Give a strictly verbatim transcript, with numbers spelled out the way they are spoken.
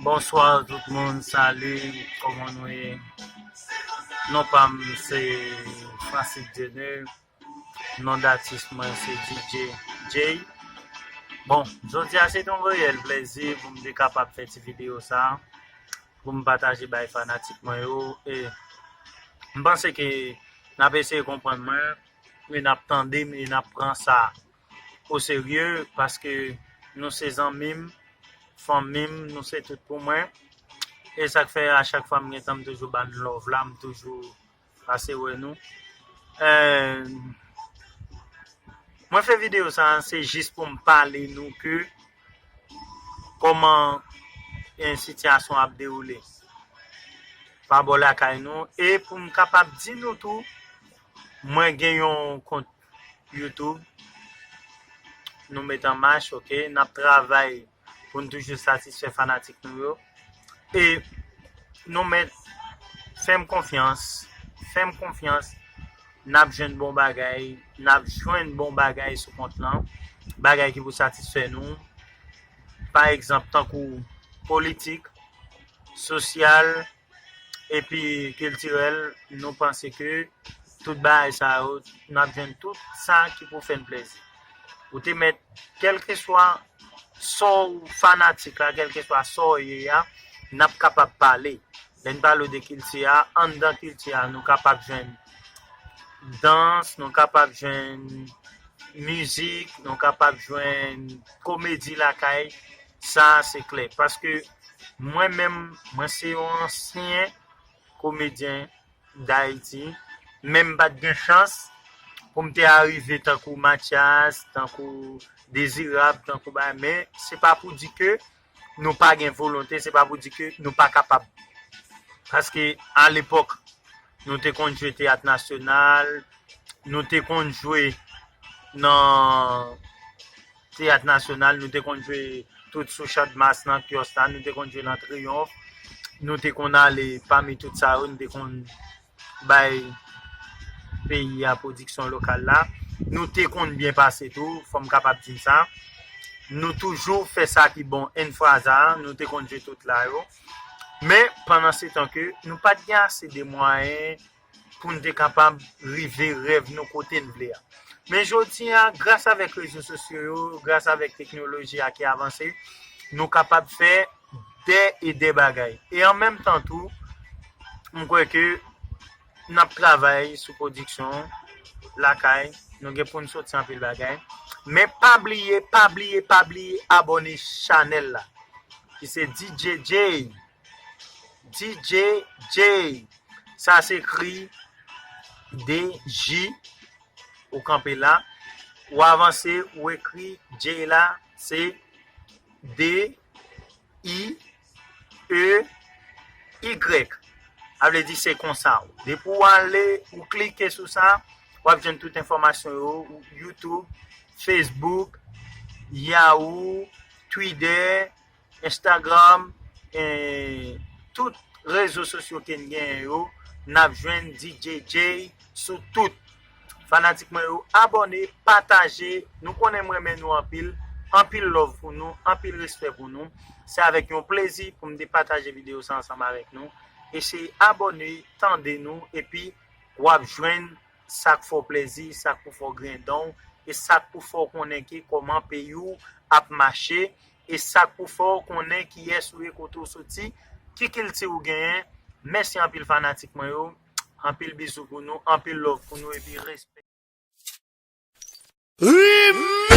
Bonswa tout moun, salut, kòman nou ye? Non pa m se Francis Dieuneu, non datis mwen se D J J. Bon, jodi a se yon reyèl plèzi pou m te kapab fè ti videyo sa, pou m pataje bay fanatik mwen yo. E m panse ke n ap eseye konprann mwen, e n ap tande m, e n ap pran sa o serye, paske nou se zanmi m, fanmi m, nou se tout pou mwen. E sa k fè a chak fwa m gen tan, m toujou ba n love la, m toujou pase wè nou. Eh, mwen fè videyo sa, se jis pou m pale nou ke kòman, eh, sitiyasyon ap dewoule pa bò lakay nou. E pou m kapab di nou tou, mwen gen yon kont YouTube nou met an mach, ok? N ap travay pou n toujou satisfè fanatik nou yo. E nou met, fè m konfyans, fè m konfyans, n ap jwenn bon bagay, n ap jwenn bon bagay sou kont lan, bagay ki pou satisfè nou. Pa egzanp, tankou politik, sosyal, epi kiltirèl, nou panse ke tout bagay sa yo, n ap jwenn tout sa ki pou fè n plèzi. Ou te met, kèlkeswa sa w fanatik la, kèlkeswa sa w ye a, n ap kapab pale. Lè n pale de kilti a, anndan kilti a, nou kapab jwenn dans, nou kapab jwenn mizik, nou kapab jwenn komedi lakay. Sa se klè. Paske mwen menm, mwen se yon ansyen komedyen Dayiti, men m pa t gen chans pou m te arive tankou Mathias, tankou Dezirab, tankou bagay. Men se pa pou di ke nou pa gen volonte, se pa pou di ke nou pa kapab. Paske alepòk, nou te konn jwe teyat nasyonal, nou te konn jwe nan teyat nasyonal, nou te konn jwe tout sou Channmas nan Kyòs la, nou te konn jwe nan Triyonf, nou te konn ale pami tout sa yo, nou te konn bay peyi a pwodiksyon lokal la. Nou te konn byen pase tou, fò m kapab di sa. Nou toujou fè sa ki bon, Enfraza, nou te konn jwe tout la yo. Men, pandan se tan ke nou pa t gen ase de mwayen pou n te kapab rive rèv nou kote n vle a. Men jodi a, gras avèk rezo sosyo yo, gras avèk teknoloji a ki avanse, nou kapab fè dè e dè bagay. E an menm tan tou, m kwè ke n ap travay sou pwodiksyon lakay, nou gen pou n soti anpil bagay. Men pa bliye, pa bliye, pa bliye abòne chanèl la, ki se D J J. D J J. Sa se ekri D J, ou kanpe la. Ou avanse, ou ekri J la, se D I E Y. Sa vle di se konsa. Depi w ale, ou klike sou sa, w ap jwenn tout enfòmasyon yo, YouTube, Facebook, Yahoo, Twitter, Instagram, eh, tout rezo sosyo ke n genyen yo, n ap jwenn D J J sou tout. Fanatik mwen yo, abòne, pataje. Nou konnen m renmen nou anpil. Anpil love pou nou, anpil respè pou nou. Se avèk yon plezi pou m te pataje videyo sa ansanm avèk nou. Eseye abòne, tande nou, epi w ap jwenn sa k fè w plèzi, sa k pou fè w griyen dan w, e sa k pou fè w konnen ke kòman peyi w ap mache, e sa k pou fè w konnen kiyès ou ye, kote w soti, ki kilti ou genyen. Mèsi anpil fanatik mwen yo, anpil bizou pou nou, anpil love pou nou, epi respè. Rim!